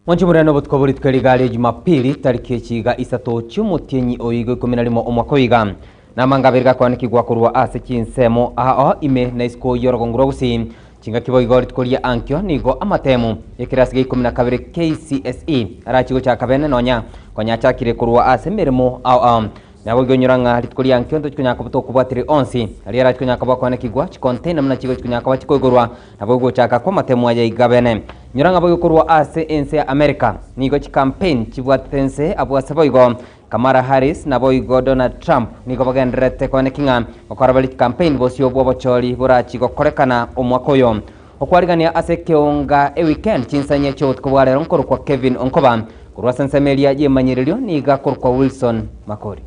Mwanche morende obotuko bwa rituko eri ria Jumapili, tariki echiga isato chi'omotienyi o igo ikomi na rimo omwaka oiga. Namanga abere gakwanekigwa korwa ase chinsemo ao ime na isiko y'orogongo rwa Gusii. Chingaki boigo rituko ria ankio nigo amatemu y'ekerasi gia ikomi na kabere KCSE arachie gochaka bene nonya konya achakire korwa ase emeremo ao ao. Naboigo inyora ng'a rituko ria ankio ntochi konyara koba tokobwatire onsi aria arachi konyara koba akwanekigwa, chicontainer buna chigochi konyara koba chikoigorwa, naboigo gochaka kw'amatemu aya iga bene. Inyora ng'a boigo korwa ase ense ya America nigo chicampaign chibwatete ense abwo ase boigo Kamala Harris naboigo Donald Trump nigo bagendererete koeneki ng'a gokora bare chicampaign bosio bw'obochori borachi gokorekana omwaka oyo. Okwarigania ase ekeonga eweekend chinsanye chi'obotuko bwa rero nkorokwa Kevin Onkoba, korwa ase ensemo eria y'emanyererio nigo akorokwa Wilson Makori.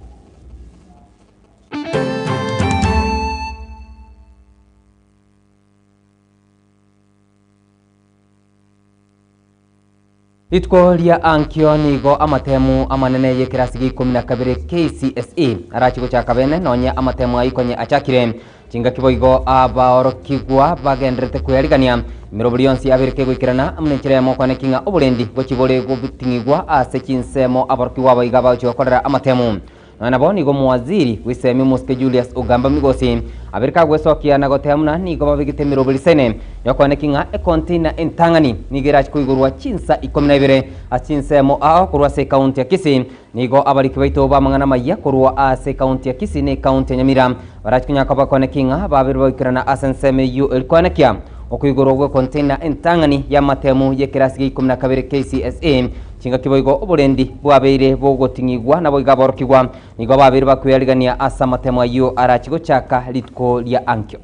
Rituko ria ankio nigo amatemu amanene y'ekerasi gia ikomi na kabere KCSE arache gochaka bene nonye amatemu ayio konye achakire. Chingaki boigo abaorokigwa bagendererete kwearigania emerobori yonsi yabere kegoikerana amo nenchera eyemo okwaneki ng'a oborendi gochia bore goting'igwa ase chinsemo aborokigwa aba iga bagochia gokorera amatemu. Nonya nabo nigo omowaziri bw'esemi omosike Julius Ogamba Migosi abere kagwesokia na goteba buna nigo babegete emeroberi sene yokoeneki ng'a econtainer entang'ani nigo erache koigorwa chinsa ikomi na ibere ase chinsemo ao korwa ase ekaunti ya Kisii. Nigo abariki baito b'amang'ana amayia korwa ase ekaunti ya Kisii na ekaunti ya Nyamira barache konyara koba koeneki ng'a babere bagoikerana ase ensemo eyio eri koenekia okoigorwa gw'econtainer entang'ani y'amatemu y'ekerasi gia ikomi na kabere KCSE. Chingaki boigo oborendi bwabeire bogoting'igwa, naboigo aborokigwa nigo babeire bakwearigania ase amatemo ayio arache gochaka rituko ria ankio.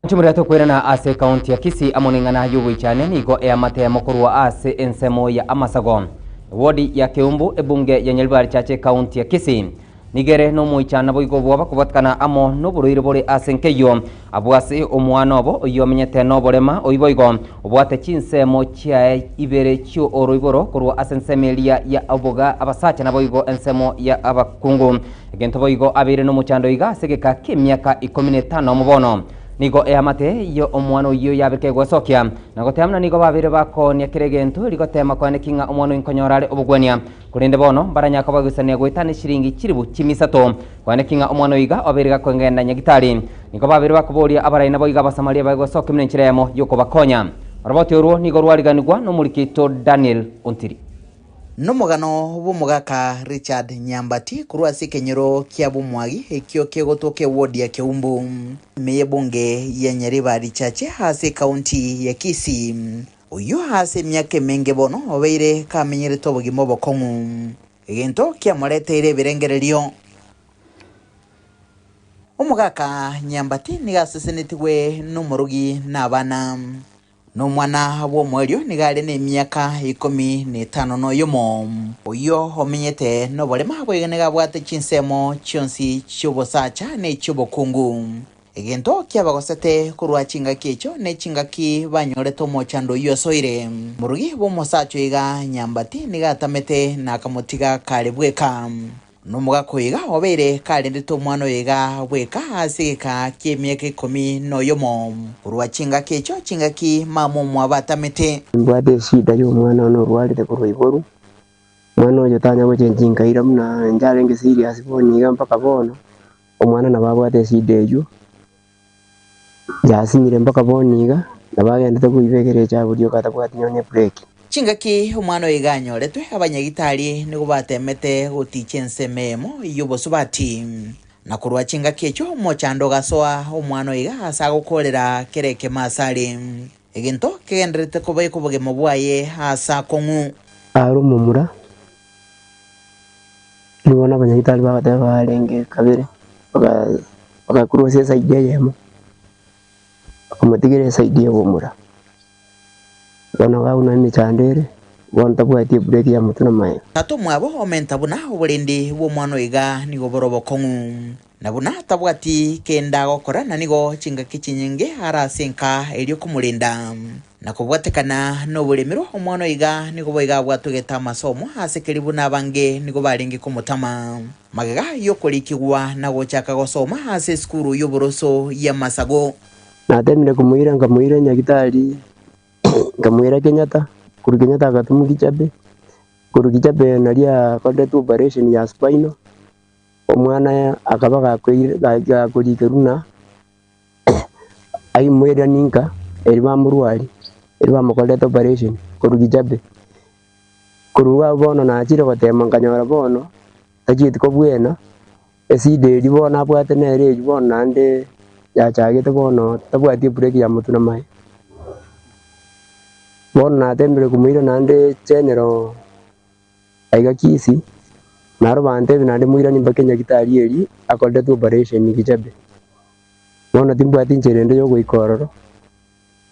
Chimurete tokoirana ase ekaunti ya Kisii amo neng'ana y'ogoichania nigo eamatemo korwa ase ensemo ya Amasago. Ewodi ya Keumbu, ebunge ya Nyaribari Chache ekaunti ya Kisii. Nigo ere nomoichana boigo obwoba kobwatekana amo noborwaire bore ase nkeyio abwo ase omwana obo oyio omenyete noborema oyio boigo obwate chinsemo chiaye ibere chi'oroiboro korwa ase ensemo eria ya oboga abasacha naboigo ensemo ya abakungu. Egento boigo abeire nomochando iga ase egeka ki'emiaka ikomi na etano amo bono. Nigo eamate y'omwana oyio yabeka egwesokia, na goteba buna nigo babeire bakoonia kera egento erio gotema koaneki ng'a omwana oyio nkonyora are obogwenia. Korende bono mbaranyare kobagoisania goetana eshiringi chilifu chimisato koaneki ng'a omwana oyio iga obeire gakogenda nyagitari. Nigo babeire bakoboria abarai naboigo Abasamaria baegwesokia buna enchera eyemo y'okobakonya. Oroboti orwo nigo rwariganigwa nomoriki oito Daniel Ontiri. Nomogano bw'omogaka Richard Nyambati korwa ase ekenyoro kia Bomwagi ekio kegotoka eward ya Keumbu ime y'ebunge ya Nyaribari Chache ase ekaunti ya Kisii. Oyio ase emiaka emenge bono obeire kamenyerete obogima obokong'u, egento kiamoreteire ebirengererio. Omogaka Nyambati nigo asesenetigwe nomorogi na abana. Nomwana bw'omoerio nigo are nemiaka ikomi na etano na oyomo. Oyio omenyete noborema boigo nigo abwate chinsemo chionsi chi'obosacha na echi'obokungu. Egento kiabagosete korwa chingaki echio ne chingaki banyorete omochando oyio osoire. Morugi bw'omosacha oiga Nyambati nigo atamete na akamotiga kare bweka. Nomogaka oyo iga obeire karendete omwana oyo iga bweka ase egeka ki'emiaka ikomi noyomo, korwa chingaki echio chingaki mama omwabo atamete. Nimbwate eshida y'omwana one orwarete korwa igoro, omwana oyo tanya gochenchia nkaira buna inche arenge serious bono iga mpaka bono, omwana nabo abwate eshida eywo, yasinyire mpaka bono iga, nabo agendete koibekera echabu rioka atabwati nonya ne break. Chingaki omwana oyo iga anyoretwe, abanyagitari nigo bateemete goticha ensemo eyemo y'obosubati. Na korwa chingaki echio omochando ogasoa omwana oyo iga ase agokoorera kera ekemo asare. Egento kegendererete kobeka obogima bwaye aase akong'u. Are omomura, nigo nabanyagitari bagateba barenge kabere, bagakurwa ase eside eyemo, bakamotigera eside ya obomura. Bono iga buna emechando ere. Bono tabwati ebureki ya motwe na magega. Tata omwabo omenta buna oborendi bw'omwana oyo iga nigo bore obokong'u, na buna tabwati kende agokora, na nigo chingaki chinyinge are ase enka erio komorenda. Na kobwatekana noboremerwa, omwana oyo iga nigo boigo abwatogete amasomo ase keria buna abange nigo barenge komotama. Magega y'okorikigwa na gochaka gosoma ase esukuru y'oboroso y'amasago. Natemire komoira nkamoira nyagitari Nkamoira Kenyatta, korwa Kenyatta agatomwa Kijape, korwa Kijape naria akoretwe operation ya spinal, omwana akaba gakoira gakorikerwa na aimoirani nka, erio bamorwaria, erio bamokorerete operation korwa Kijape. Korwa abwo bono nachire gotema nkanyora bono, tachieti kobwena, esida eria bono abwate nere eywo bono naende yachagete bono tabwati ebreki ya motwe na maye. Bono natemire komoira naende general aiga Kisii, naro bantebia naende moiranie mpaka enyagitari eria akoretwe operation Kijape. Bono timbwati inchera ende ya ogoika ororo,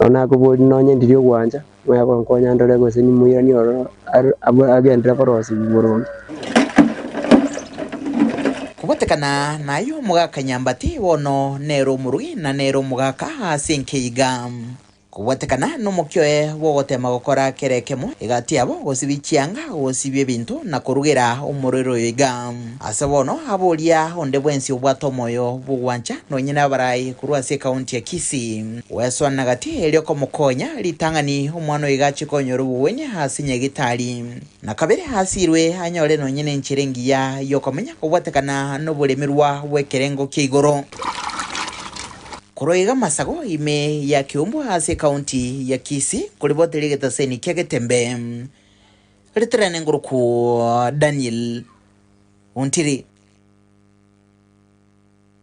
Bono nakoboria nonye ndiri ogwancha, ng'oe gonkonya ndore gose nimoiranie ororo are agenderere korosigwa boronge. Kobatekana naye omogaka Nyambati bono nere omorugi na nere omogaka ase enkeiga. Kobwatekana nomokia oye bw'ogotema gokora kera ekemo egati yabo, gosibia chianga, gosibia ebinto, na korugera omorwere oyo iga. Ase bono aboria onde bwensi obwate omoyo bw'ogwancha nonye nabarai korwa ase ekaunti ya Kisii. Gwesoana gati erio komokonya ritang'ani omwana oyo iga achie konyora obogwenia ase nyagitari. Na kabere asirwe anyore nonye nenchera engiya y'okomenya kobwatekana noboremerwa bw'ekerengo kia igoro. Korwa iga Masago ime ya Kiumbu ase ekaunti ya Kisii koriboteria egetaseni kia Getembe ritorane ngoroku Daniel Ontiri.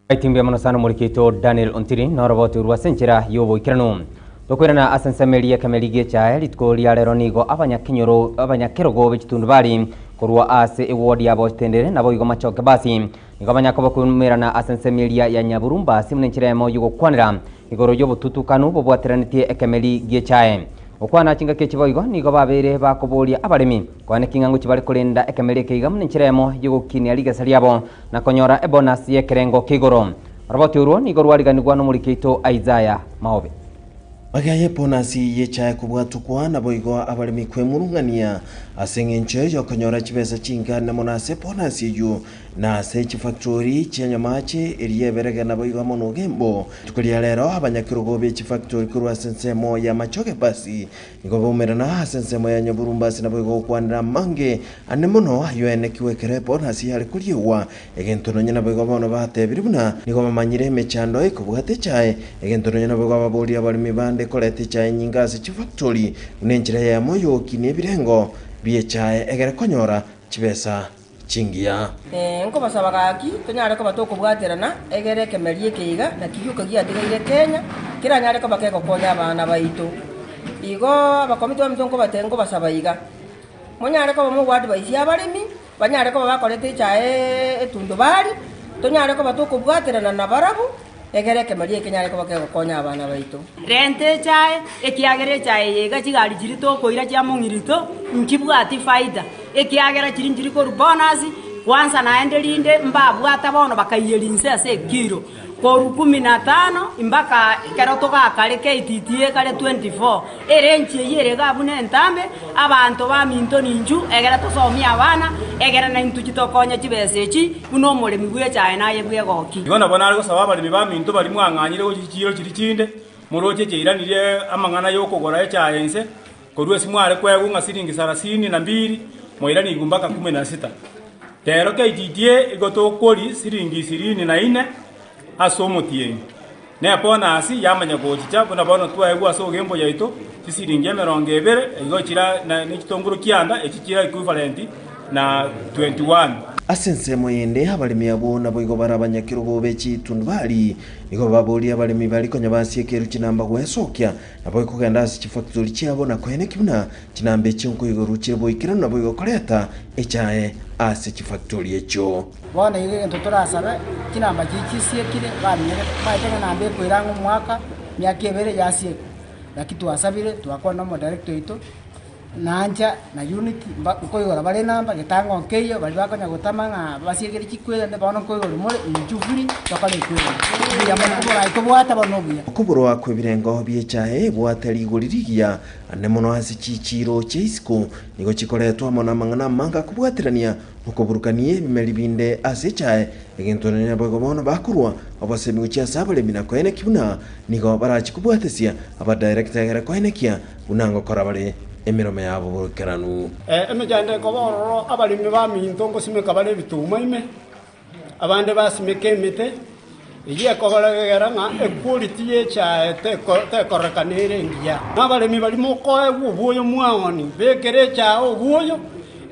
Right, mbuya mono sana omoriki oito Daniel Ontiri noroboti rwa ase enchera y'oboikeranu. Tokoirana ase ensemo eria y'ekemeri gi'echae rituko ria rero nigo abanyakenyoro abanyakerogo b'echitundubari korwa ase eward ya Bochtendere naboigo Machoke basi nigo abanyakoba koumerana ase ensemo eria ya Nyaburumbasi buna enchera eyemo y'ogokwanera igoro y'obotutukanu bobwateranetie ekemeri gi'echae. Gokwana chingaki echi boigo nigo babeire bakoboria abaremi Koaneki ng'a ngochia bare korenda ekemeri eke iga buna enchera eyemo y'ogokinia rigesa riabo na konyora ebonus y'ekerengo kia igoro. Oroboti orwo nigo rwariganigwa nomoriki oito Isaiah Maobe. Magega y'ebonus y'echae kobwatukwa, naboigo abaremi kwemurung'ania ase engencho y'okonyora chibesa chinkane mono ase ebonus eyio, na ase chifactori chia nyamache eria eberege naboigo amo nogembo. Rituko ria rero abanyakerogo be chifactori korwa ase ensemo ya Machoge Basi Nigo baumerana ase ensemo ya Nyaburumbasi naboigo gokwanera amange ane mono ayio aenekigwe ekero ebonasi yare koriegwa. Egento nonya naboigo bono batebire buna nigo bamanyire emechando ekobwata echae. Egento nonya naboigo ababoria abaremi bande koreta echae enyinge ase chifactori buna enchera eyemo y'ogokinia ebirengo bi'echae egere konyora chibesa chingiya. Nkobasaba gaki, tonyare koba tokobwaterana, egere ekemeria eke iga naki gioka giatigaire Kenya, keranyare koba kegokonya abana baito. Igo abakomiti baminto nkobatebia nkobasaba iga, monyare koba mogoadvise abaremi, banyare koba bakoreta echae etundubari, tonyare koba tokobwaterana nabarabwo, egere ekemeria eke kenyare koba kegokonya abana baito. Renta echae, ekiagera echae eye iga chigari chiria tokoira chia mong'irito, nchibwati faida, ekiagera chiria nchiri korwa bonus, kwanza naende rinde mbabwata bono bakaiyeria inse ase ekiro, korwa kumi na tano mpaka ekero togakare KTTA ekare 24, ere enchi eyio ere iga buna entambe, abanto baminto ninchu, egere tosomie abana, egere naintwe chitokonye chibesa echi, buna omoremi bw'echae naye bw'egoki. Igo nabo nare gosaba abaremi baminto baria mwang'anyire gochia chichiiro chiria chinde, moroche chiairanirie amang'ana y'okogora echae inse, korwa ase mware koegwa ng'a siringi sarasini na mbiri, mwairanigwe mpaka kumi na sita. Rero KTDA igo tokori siringi isirini na ine ase omotienyi. Ne bonus yamanya gochicha buna bono twaegwa ase ogembo yaito chisiringi emerongo ebere, igo chira ne chitongoro kianda echi chira equivalent na 21. Ase ensemo yende abaremi abwo naboigo bare abanyakerogo be chitundubari, nigo baboria abaremi baria konya basiekerwe chinamba gwesokia, naboigo kogenda ase chifactori chiabo na koeneki buna chinamba echio nkoigorwa chire boikeranu naboigo koreta echae ase chifactori echio. Bono iga egento torasabe, chinamba chiria chisiekire, bamenyete maete ng'a enamba ekoira ang'e omwaka, emiaka ebere yasiekwa. Naki twasabire, twakwana na omodirector oito, Nancha na Unity mba nkoigora bare enamba getango nkeiyo baria bakonya gotama ng'a basiekere chikwegene bono nkoigorwa more inchuo free tokore ekwegena. Mbuya mono oborai tobwate bono obuya. Okoborwa kw'ebirengo bi'echae ebwate rigori rigiya ande mono ase chichiiro chia isiko nigo chikoretwa amo namang'ana amange akobwaterania okoburukania ebimeri binde ase echae, egento nonya naboigo bono bakorwa obosemi gochia ase abaremi na koenekia buna nigo barachi kobwatesia abadirector egere koenekia buna ngokora bare emeremo yabo boikeranu. Emechando ekoba ororo, abaremi baminto ngosimeka bare ebituma ime, abande basimeka emete, eyio ekoregera ng'a equality y'echae tekorekana ere engiya. Na abaremi baria mokoegwa obwoyo mwaoni, bekera echae obwoyo,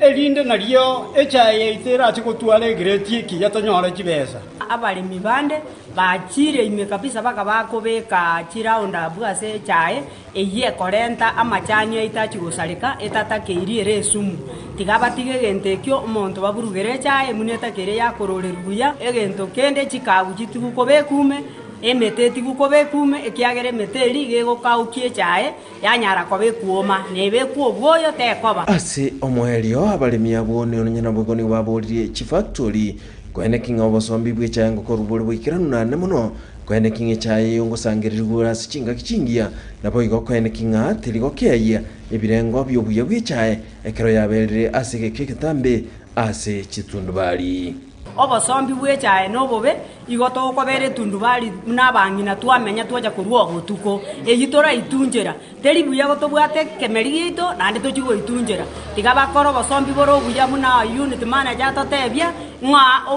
erinde nario echae yaito erache gotwara egrade ekiya tonyore chibesa. Abaremi bande bachire ime kabisa bakaba bakobeka chiround abwo ase echae, Eyio ekorenta amachani aito achie gosareka, etatakeiri ere esumu. Tiga batige egento ekio omonto baburugere echae buna etakeire yakororerwa buya. Egento kende chikagu chitigu kobekwa ime, emete etigu kobekwa ime, ekiagera emete eria iga egokaukia echae yanyara koba ekuoma, na ebekwe obwoyo tekoba. Ase omoerio abaremi abwo nonya naboigo nigo baboririe chifactori Koeneki ng'a obosombi bw'echaye ngokorwa bore boikeranu naende mono, koeneki ng'a echaye eyio ngosangererigwe ase chingaki chingiya, naboigo koeneki ng'a teri gokeeyia ebirengo bi'obuya bw'echaye ekero yaberire ase egeka egetambe ase chitundubari. Obosombi bw'echaye nobobe, igo togokobera etundubari buna abang'ina twamenya twacha korwa obotuko, eyio toraitunchera. Teri buya gotobwate ekemeri giaito naende tochie goitunchera. Tiga bakore obosombi bore obuya buna unit manager atotebia, ng'a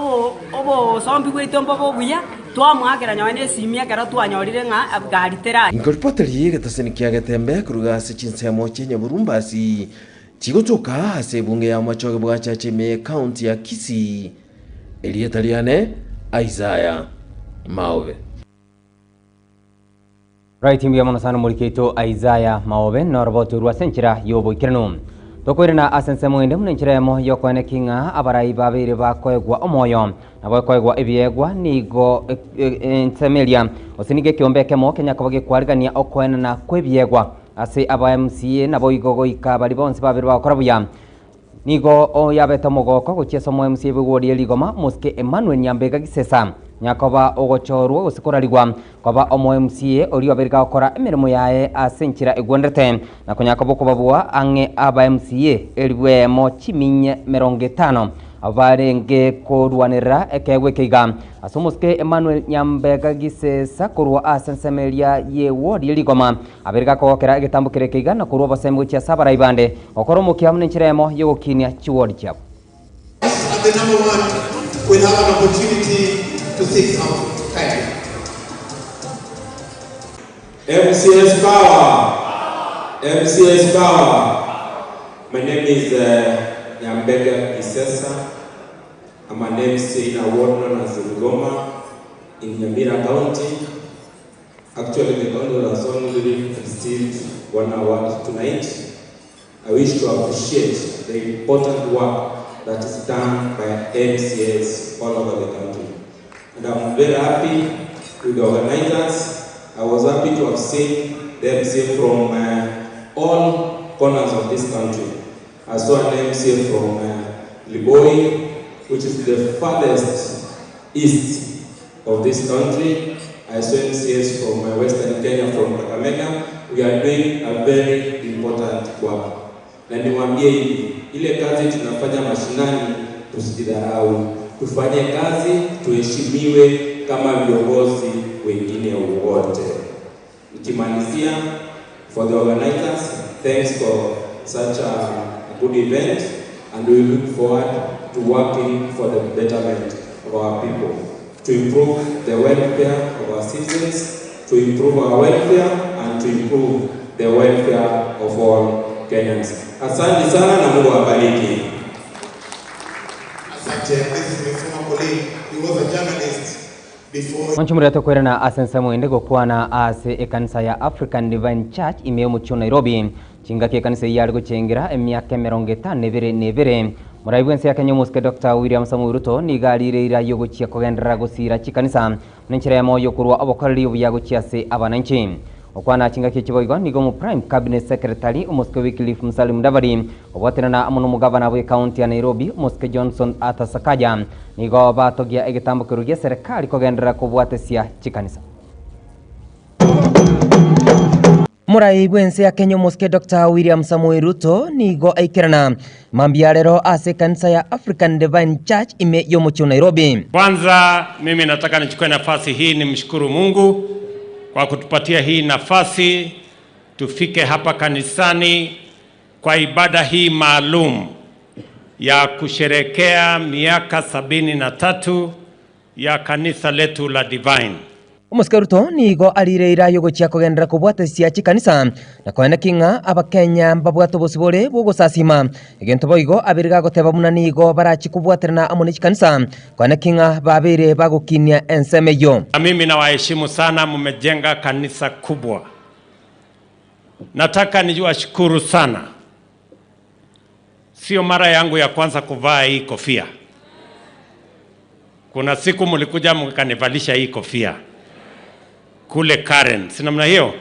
obosombi bwaito mbobe obuya, twamoakera nonye na esimi ekero twanyorire ng'a gari teracha. Inkoripoteri egetaseni kia Getembe koruga ase chinsemo chia Nyaburumbasi chigotoka ase ebunge ya Machoge bwachacha ime y'ecounty ya Kisii. Erieta riane Isaiah Maobe. Right mbuya mono sana omoriki oito Isaiah Maobe noroboto rwa ase enchera y'oboikeranu. Tokoirana ase ensemo ende buna enchera eyemo y'okoeneki ng'a abarai babeire bakoegwa omoyo na bakoegwa ebiegwa nigo ensemo eria gose nigo ekeombe ekemo kenya koba gekwarigania okoenana kw'ebiegwa ase aba MCA naboigo goika baria bonsi babere bagokora buya. Nigo oyabete omogoko gochia ase omoemsia bw'egori ye rigoma, Mosike Emmanuel Nyambega Gisesa, nyakoba ogochorwa gose korarigwa koba omoMCA oria obeire gagokora emeremo yaye ase enchera egwenerete, na konya koba okobabua ang'e aba MCA elifu eyemo chiminye merongo etano abwo barenge korwanerera ekeegwa eke iga. Ase Omosike Emmanuel Nyambega Gisesa korwa ase ensemo eria y'ewodi ye rigoma, Abeire gakogokera egetambo keria ekeiga na korua obosemi gochia ase abarai bande, gokora omokia amo nenchera eyemo y'ogokinia chiwodi chiabo. At the number one will have an opportunity to seek something. Kindly. MCS Power! MCS Power! My name is uh, Nyambega Isesa. I'm an MC in a ward known as Rugoma in Nyamira County. Actually, the county has only received one award tonight. I wish to appreciate the important work that is done by MCAs all over the country. And I'm very happy with the organizers. I was happy to have seen the MCA from uh, all corners of this country. I saw an MCA from uh, Liboi, which is the farthest east of this country. I saw MCAs from uh, Western Kenya, from Kakamega. We are doing a very important work. Na niwaambie hivi, ile kazi tunafanya mashinani tusijidharau, tufanye kazi, tuheshimiwe kama viongozi wengine wote. Nikimalizia, for the organizers, thanks for such a good event and we look forward to working for the betterment of our people, to improve the welfare of our citizens, to improve our welfare and to improve the welfare of all Kenyans. Asante sana na Mungu awabariki. Asante. This is my former colleague. He was a journalist before. Mwanche morete koirana ase ensemo ende gokwana ase ekanisa ya African Divine Church ime y'omochie o Nairobi. Chingaki ekanisa eyio yare gochengera emiaka emerongo etano na ebere na ebere. Morai bw'ense ya Kenya omosike Doctor William Samoei Ruto nigo arire eira y'ogochia kogenderera gosiira chikanisa buna enchera eyemo y'okorua obokoreri obuya gochia ase abananchi. Gokwana chingaki echi boigo nigo omo Prime Cabinet Secretary omosike Wycliffe Musalia Mudavadi obwaterana amo nomogavana bw'ecounty ya Nairobi omosike Johnson Arthur Sakaja nigo batogia egetambo keru gi'eserekari kogenderera kobwatesia chikanisa. Morai bw'ense ya Kenya omosike Doctor William Samoei Ruto nigo aikerana mambia rero ase ekanisa ya African Divine Church ime y'omochie o Nairobi. Kwanza mimi nataka nichukue nafasi hii nimshukuru Mungu kwa kutupatia hii nafasi tufike hapa kanisani kwa ibada hii maalum ya kusherekea miaka 73 ya kanisa letu la Divine. Omosike Ruto nigo arire eira y'ogochia kogenderera kobwatesia chikanisa na koenekia ng'a Abakenya mbabwate obosibore bw'ogosasima, egento boigo abeire gagoteba buna nigo barachie kobwaterana amo ne chikanisa koenekia ng'a babeire bagokinia ensemo eyio. Na mimi nawaheshimu sana, mmejenga kanisa kubwa. Nataka niwashukuru sana. Sio mara yangu ya kwanza kuvaa hii kofia. Kuna siku mlikuja mkanivalisha hii kofia kule Karen, si namna hiyo?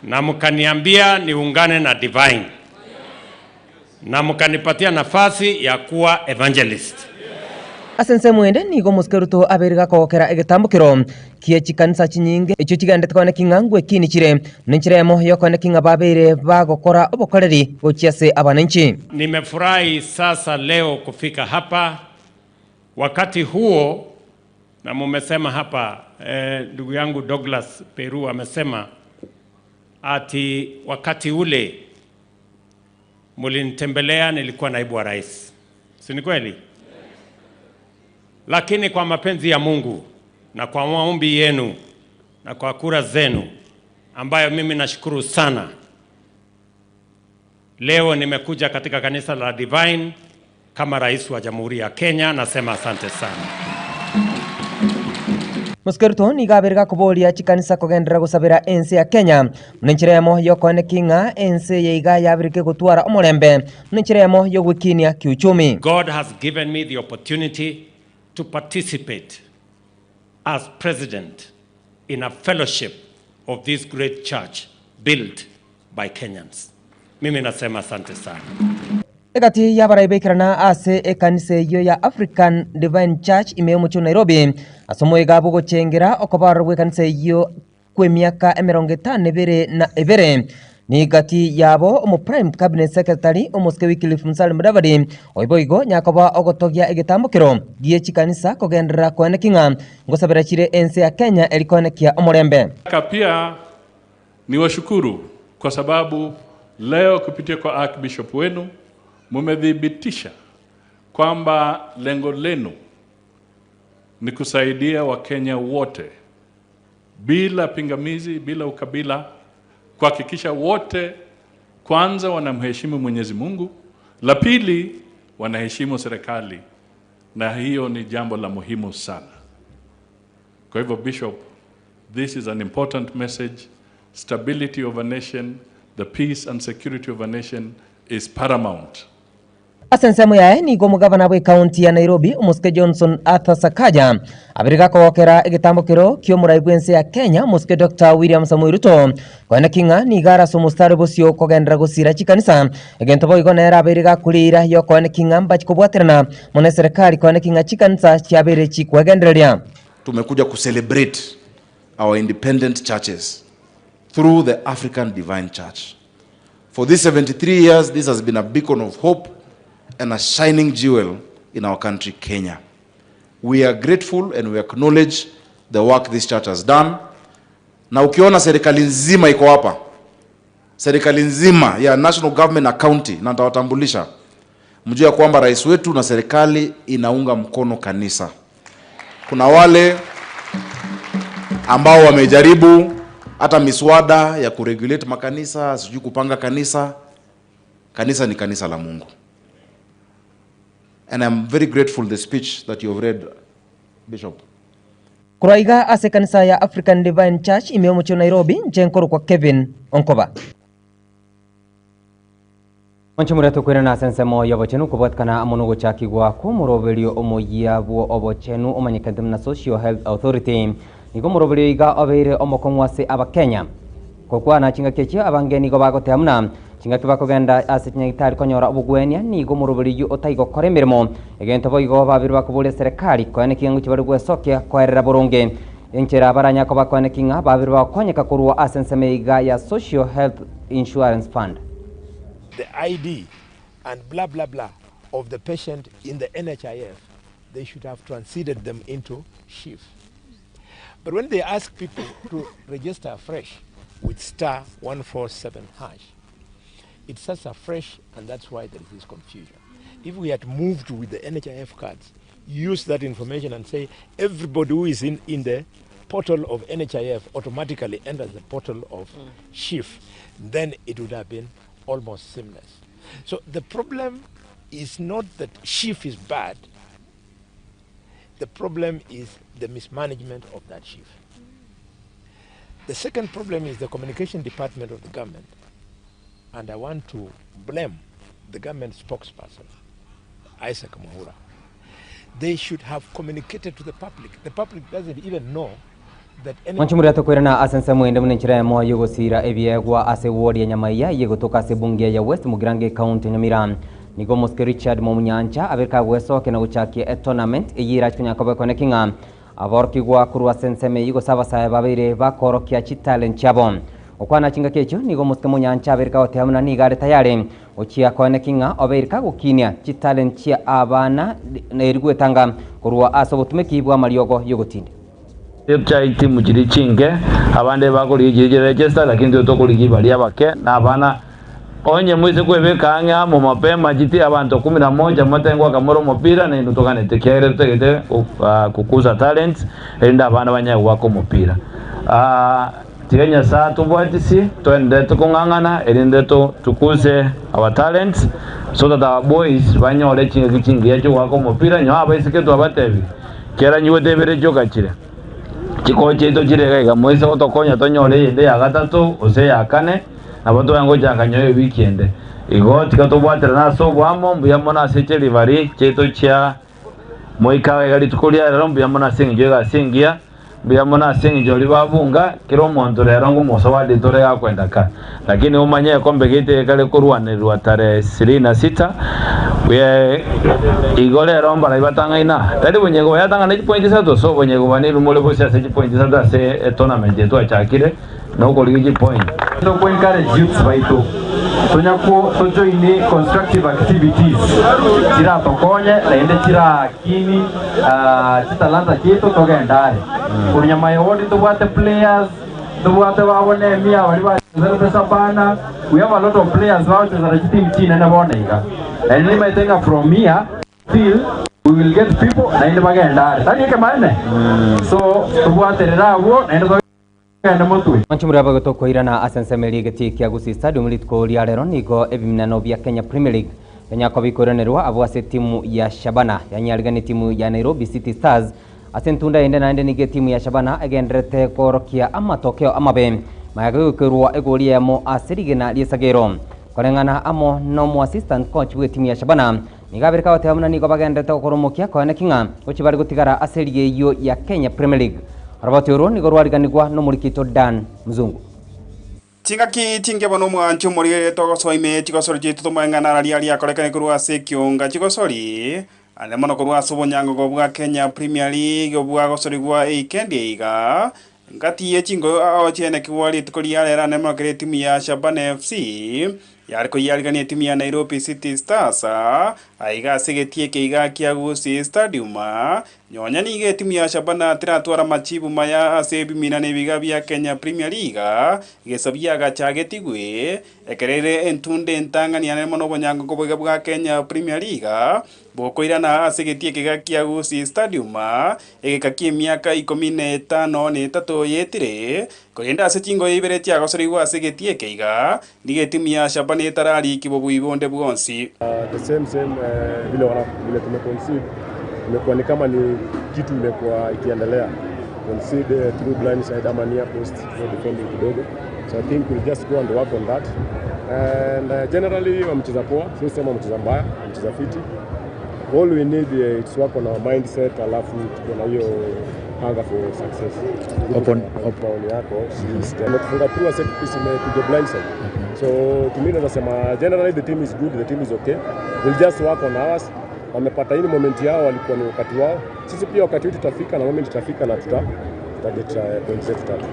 Na mkaniambia niungane na Divine, na mkanipatia nafasi ya kuwa evangelist. Ase ensemo ende nigo omosike Ruto abeire gakogokera egetambokero kie chikanisa chinyinge echio chigenderete koeneki ng'a ngwekini chire nenchera eyemo yokoeneki ng'a babeire bagokora obokoreri gochia ase abananchi. Nimefurahi sasa leo kufika hapa wakati huo, na mumesema hapa ndugu yangu Douglas Peru amesema ati wakati ule mulinitembelea nilikuwa naibu wa rais, si ni kweli? Lakini kwa mapenzi ya Mungu na kwa maombi yenu na kwa kura zenu ambayo mimi nashukuru sana, leo nimekuja katika kanisa la Divine kama rais wa Jamhuri ya Kenya, nasema asante sana. Mosike Ruto nigo abeire gakoboria chikanisa kogenderera gosabera ense ya Kenya buna enchera eyemo yokoenekia ng'a ense eye iga yabereke gotwara omorembe buna enchera eyemo yogwekinia kiuchumi. God has given me the opportunity to participate as president in a fellowship of this great church built by Kenyans. Mimi nasema asante sana. Egati y'abarai baikerana ase ekanisa eyio ya African Divine Church ime y'omochie o Nairobi, ase omoyega bw'ogochengera okobarora gw'ekanisa eyio kw'emiaka emerongo etano ebere na ebere. Nigati yabo omo Prime Cabinet Secretary omosike Wycliffe Musalia Mudavadi, oyo boigo nyakoba ogotogia egetambokero gie chikanisa kogenderera koenekia ng'a ngosabera chire ense ya Kenya eri koenekia omorembe. Pia niwashukuru kwa sababu leo kupitia kwa Archbishop wenu mumethibitisha kwamba lengo lenu ni kusaidia Wakenya wote bila pingamizi, bila ukabila, kuhakikisha wote kwanza wanamheshimu Mwenyezi Mungu, la pili wanaheshimu serikali, na hiyo ni jambo la muhimu sana. Kwa hivyo Bishop, this is an important message. Stability of a nation, the peace and security of a nation is paramount. Ase ensemo yaye nigo omogavana bw'ecounty ya Nairobi omosike Johnson Arthur Sakaja abere gakogokera egetambokero ki'omorai bw'ense ya Kenya omosike Doctor William Samoei Ruto koeneki ng'a nigo are ase omostari bosio kogenderera gosira chikanisa egento boigo nere abeire gakoria eira y'okoeneki ng'a mbachi kobwaterana mono eserekari koeneki ng'a chikanisa chiabeire chikwegendereria. Tumekuja kucelebrate our independent churches through the African Divine Church. For these 73 years, this has been a beacon of hope and a shining jewel in our country, Kenya. We are grateful and we acknowledge the work this church has done. Na ukiona serikali nzima iko hapa, serikali nzima ya national government na county, na nitawatambulisha, mjue ya kwamba rais wetu na serikali inaunga mkono kanisa. Kuna wale ambao wamejaribu hata miswada ya kuregulate makanisa, sijui kupanga kanisa. Kanisa ni kanisa la Mungu. And I'm very grateful the speech that you have read, Bishop. Korwa iga ase ekanisa ya African Divine Church ime y'omochie o Nairobi, inche nkorokwa Kevin Onkoba. Monche moria tokoirana ase ensemo y'obochenu kobwatikana amo nogochakigwa kw'omoroberio omoyia bw'obochenu omanyekanete buna Social Health Authority. Nigo omoroberio iga obeire omokong'u ase Abakenya. Gokwana chingaki echio abange nigo bagoteba buna chingaki bakogenda ase chinyagitari konyora obogwenia nigo omoroberi oyio otaigokora emeremo. Egento boigo babere bakoboria eserekari koene ki ng'a bare gwesokia koerera boronge enchera baranya koba koene ki ng'a babere bagokonyeka korwa ase ensemo iga ya Social Health Insurance Fund. The ID and blah blah blah of the patient in the NHIF, they should have transited them into SHIF. But when they ask people to register afresh with star 147 hash, it starts afresh, and that's why there is this confusion. If we had moved with the NHIF cards, use that information and say everybody who is in the portal of NHIF automatically enters the portal of SHIF, then it would have been almost seamless. So the problem is not that SHIF is bad. The problem is the mismanagement of that SHIF. The second problem is the communication department of the government. And I want to blame the government spokesperson, Isaac Mwaura. They should have communicated to the public. The public doesn't even know that any Mwanchumuri tokwirana ase ensemo ende buna enchera emo yogosira ebiegwa ase ward ya Nyamaiya yegotoka ase bunge ya West Mugirango county Nyamira. Nigo Mosike Richard Momunyancha abereka gwesoke na gochakia etournament eyira chikunyaka bekone king'a aborokigwa korwa ase ensemo eyio gose abasae babere bakorokia chitalent chiabo. Okwana chingaki echio nigo Mosike Munyancha abereka goteba buna nigo are tayari ochia koene king'a obereka gokinia chitalent chia abana erigwetanga korwa ase obotumeki bwa amariogo yogotinda. Chai timu chiri chinke abande bakorigia chiri register lakini twe tokorigia bari abake na abana onye mwise kwebeka ang'e amo mapema chiti abanto 11 matengwa akamora omopira naindu toganete kiaere totegete kukuza talents erinde abana banyare gwaka omopira. Tiga Nyasaye tobwatisi twende tukong'ang'ana erinde tukuze our talents so that our boys banyore chingaki chingiya chiogwaka omopira nyo abaiseke twabatebi kera nyiwete ebere chiokachire chikoche ito chirega iga mwise gotokonya tonyore eyende ya gatato ose ya kane nabo twayangochaka nyoyo weekend igo tiga tobwaterana ase obwamo mbuya mono ase cherivari chiaito chia moikaga iga rituko ria rero mbuya mono ase eng'encho egasi engiya mbuya mono ase eng'encho ori babunga kera omonto rero ng'omosa wadete ore gakwenda ka lakini omanye ekombe gete ekare korwanerwa tarehe 26 igo rero mbarai batang'aina tari bonyego bayatang'ana chipointi isato so bonyego bane more bose ase chipointi isato ase etournament etwachakire nokorigia chipoint. To encourage youths baitu tonyako tojoin constructive activities chiratokonye naende chirakini chitalanta chitu togendare kurunyama wodi tobwate players tobwate babone emia bari bachezerete Shabana. We have a lot of players bachezera chitimu chinene bono iga and nimaitenga from here still we will get people naende bagendare tari ekemaene so tobwaterera abwo naende togende motwe. Mwanchumuri abagotokoirana ase ensemo eria egeti kia Gusii Stadium rituko ria rero nigo ebiminano bia Kenya Premier League enyako bikoiranerwa abwo ase timu ya Shabana yanyarigani timu ya Nairobi City Stars ase ntunda ende naende nigo etimu ya Shabana egenderete korokia amatokeo amabe mayagokerwa egori emo ase rigena riesagero koreng'ana amo nomo assistant coach bwe timu ya Shabana nigo abereka goteba buna nigo bagenderete gokoromokia koene king'a gochi bari gotigara ase eriga eyio ya Kenya Premier League. Roboti oro nigo rwariganigwa nomorikito Dan Mzungu. Chingaki chinke bono omwancho omorigere togosoa ime chigosori chiaito tomoeng'ana araria aria akorekane korwa ase ekionga chigosori ande mono korwa ase obonyangogo bwa Kenya Premier League obwagosorigwa eikendi eiga ngati ye chingo ao chienekigwa rituko ria rero ande mono kere etimu ya Shabana FC yare koyarigania etimu ya Nairobi City Stars aiga ase egetie ekeiga kia Gusii Stadium. Nyonya niga etimu ya Shabana tiratwara machibu maya ase ebimina na ebiga bia Kenya Premier League gesabia agachagetigwe ekerere entunde entang'ani ane mono obonyango boiga bwa Kenya Premier League bokoirana ase egetie ekeiga kia Gusii Stadium egeka kia emiaka 15 na 3 yetire korenda ase chingoyo ibere chiagosorigwa ase egetie ekeiga niga etimu ya Shabana etarariki bobui bonde bwonsi. The same same vile wana vile tumeconcede imekuwa ni kama ni kitu imekuwa ikiendelea concede through blind side ama near post no defending kidogo, so I think we'll just go and work on that and generally wamecheza poa, si sema wamecheza mbaya, wamecheza fiti. All we need it's work on our mindset, alafu tuko na hiyo hunger for success. Maoni yako ametufunga through a set piece imekuja blindside. So to me naweza sema generally the team is good, the team is okay. We'll just work on ours. Wamepata hii moment yao, walikuwa ni wakati wao. Sisi pia wakati wetu tutafika na moment itafika na tuta tuta get point zetu tatu.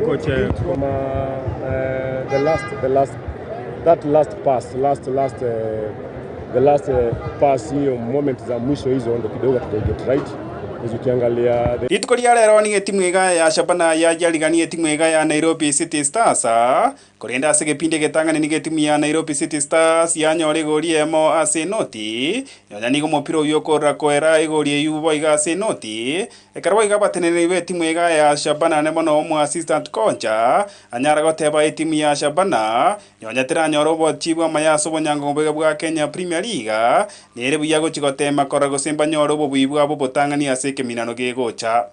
Coach, Kama the last that last pass last last the last pass hiyo moment za mwisho hizo ndo kidogo tuta get right. Because ukiangalia the Rituko ria rero ni etimu iga ya Shabana yajariganie etimu iga ya Nairobi City Stars korenda ase gepindi getang'ani nigo etimu ya Nairobi City Stars yanyora igori emo ase enoti nonya nigo omopira oywo okorora koera igori eywo boiga ase enoti ekero boiga abateneneri ba etimu iga ya Shabana ne mono omo assistant coach anyara goteba etimu ya Shabana nonya teranyora obochi bwa amaya ase obonyango boiga bwa Kenya Premier League nere buya gochi gotema korora gose mbanyore obobui bwabo botang'ani ase ekeminano gegocha.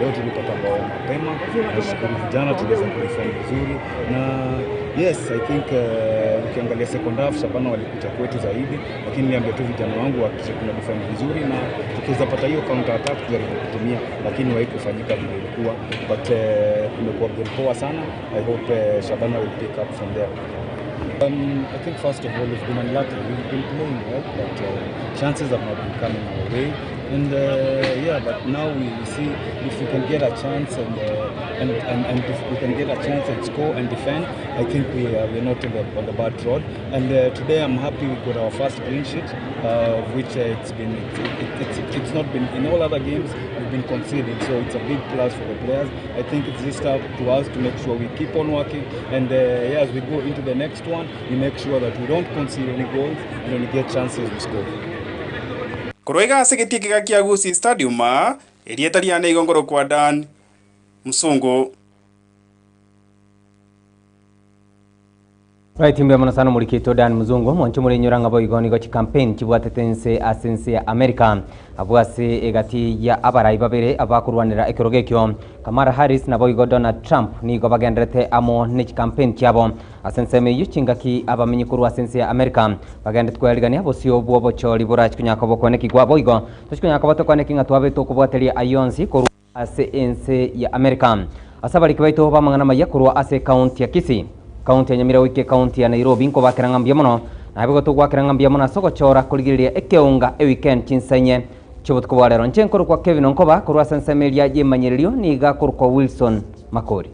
Leo tulipata bao mapema. Nashukuru vijana tuliweza kuperform vizuri na yes, I think ukiangalia second half Shabana walikuja kwetu zaidi, lakini niambia tu vijana wangu wahakikishe tuna defend vizuri na tukiweza pata hiyo counter attack tujaribu kutumia, lakini haikufanyika vile ilikuwa, but imekuwa game poa sana. I hope Shabana will pick up from there. I think first of all we've been unlucky. We've been playing well, but chances have not been coming our way. And yeah, but now we see if we can get a chance and if we can get a chance and score and defend, I think we are not on the bad road. And today I'm happy we got our first clean sheet, which it's been it, it's not been in all other games we've been conceding, so it's a big plus for the players. I think it's just up to us to make sure we keep on working, and yeah, as we go into the next one, we make sure that we don't concede any goals and when we get chances we score. Korwa ase getieke kia Gusii Stadium erieta riane igongoro kwa Dan Msungu. Right, mbe mono sana murikito Dan Muzungu mwancho muri nyoranga boigo nigo chi campaign chibwatete nse ase nse ya America abwo ase egati ya abarai babere abakurwanera ekero gekio Kamala Harris na boigo Donald Trump nigo bagenderete amo ne chi campaign chiabo ase ensemo eywo chingaki abamenyi korwa ase ense ya America bagendete kwerigania bosio bwa obochori borachikunyaka bokwanekigwa boigo tochikunyaka batokwaneki ng'a twabete okobwateria ayonsi korwa ase ense ya America ase abariki baito bamang'ana maya korwa ase county ya Kisii, kaunti ya Nyamira goika ekaunti ya Nairobi nkobakera ng'a mbuya mono nabe gotogwakera ng'a mbuya mono ase ogochora korigereria ekeunga eweekend chinsenye chiobotuko bwa rero nche nkorokwa Kevin Onkoba korwa ase ensemo eria yemanyererio niga korokwa Wilson Makori.